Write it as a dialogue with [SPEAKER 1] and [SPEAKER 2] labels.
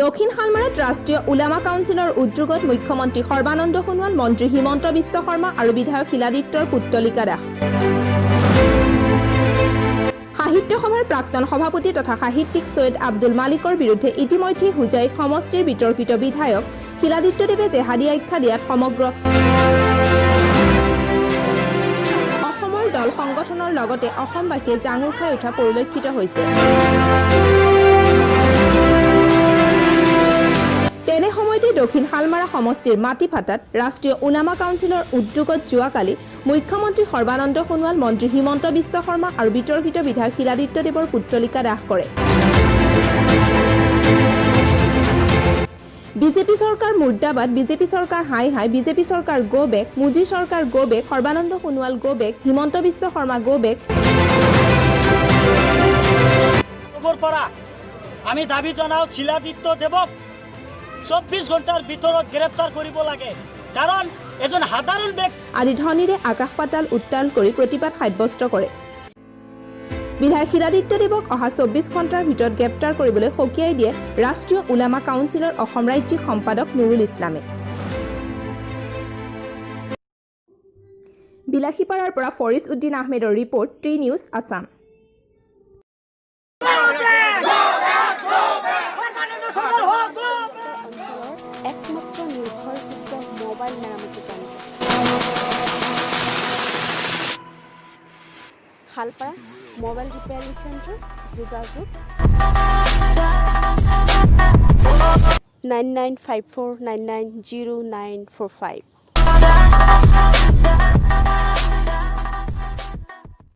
[SPEAKER 1] দক্ষিণ শালমাৰাত ৰাষ্ট্ৰীয় উলামা কাউন্সিলৰ উদ্যোগত মুখ্যমন্ত্ৰী সৰ্বানন্দ সোণোৱাল, মন্ত্ৰী হিমন্ত বিশ্ব শৰ্মা আৰু বিধায়ক শিলাদিত্যৰ পুত্তলিকা দাহ। সাহিত্য সভাৰ প্ৰাক্তন সভাপতি তথা সাহিত্যিক ছৈয়দ আব্দুল মালিকৰ বিৰুদ্ধে ইতিমধ্যে হোজাই সমষ্টিৰ বিতৰ্কিত বিধায়ক শিলাদিত্য দেৱে জেহাদী আখ্যা দিয়াত সমগ্ৰ অসমৰ দল সংগঠনৰ লগতে অসমবাসীয়ে জাঙুৰ খাই উঠা পৰিলক্ষিত হৈছে। তেনে সময়তে দক্ষিণ শালমাৰা সমষ্টিৰ মাটিফাটাত ৰাষ্ট্ৰীয় উলামা কাউন্সিলৰ উদ্যোগত যোৱাকালি মুখ্যমন্ত্ৰী সৰ্বানন্দ সোণোৱাল, মন্ত্ৰী হিমন্ত বিশ্ব শৰ্মা আৰু বিতৰ্কিত বিধায়ক শিলাদিত্য দেৱৰ পুত্তলিকা দাহ কৰে। বিজেপি চৰকাৰ মুৰ্দাবাদ, বিজেপি চৰকাৰ হাই হাই, বিজেপি চৰকাৰ গ' বেক, মোদী চৰকাৰ গ' back, Sarbananda Sonowal go back, Himanta Biswa Sarma go back
[SPEAKER 2] পৰা আমি দাবী জনাওঁ, শিলাদিত্য দেৱক 24 ঘণ্টাৰ ভিতৰত গ্ৰেপ্তাৰ কৰিব লাগে, কাৰণ এজন সাধাৰণ ব্যক্তি
[SPEAKER 1] আদি ধ্বনিৰে আকাশ পাতাল উত্তাল কৰি প্ৰতিবাদ সাব্যস্ত কৰে। বিধায়ক শিলাদিত্য দেৱক অহা 24 ঘণ্টাৰ ভিতৰত গ্ৰেপ্তাৰ কৰিবলৈ সকীয়াই দিয়ে ৰাষ্ট্ৰীয় উলামা কাউন্সিলৰ অসম ৰাজ্যিক সম্পাদক নুৰুল ইছলামে। বিলাসীপাৰাৰ পৰা ফৰিজ উদ্দিন আহমেদৰ ৰিপৰ্ট, টি নিউজ আছাম।
[SPEAKER 3] অঞ্চলৰ একমাত্ৰ নিৰ্ভৰযোগ্য মোবাইল মেৰামতি কেন্দ্ৰ শালপাৰা মোবাইল ৰিপেয়াৰিং চেণ্টাৰ। যোগাযোগ 9954990945।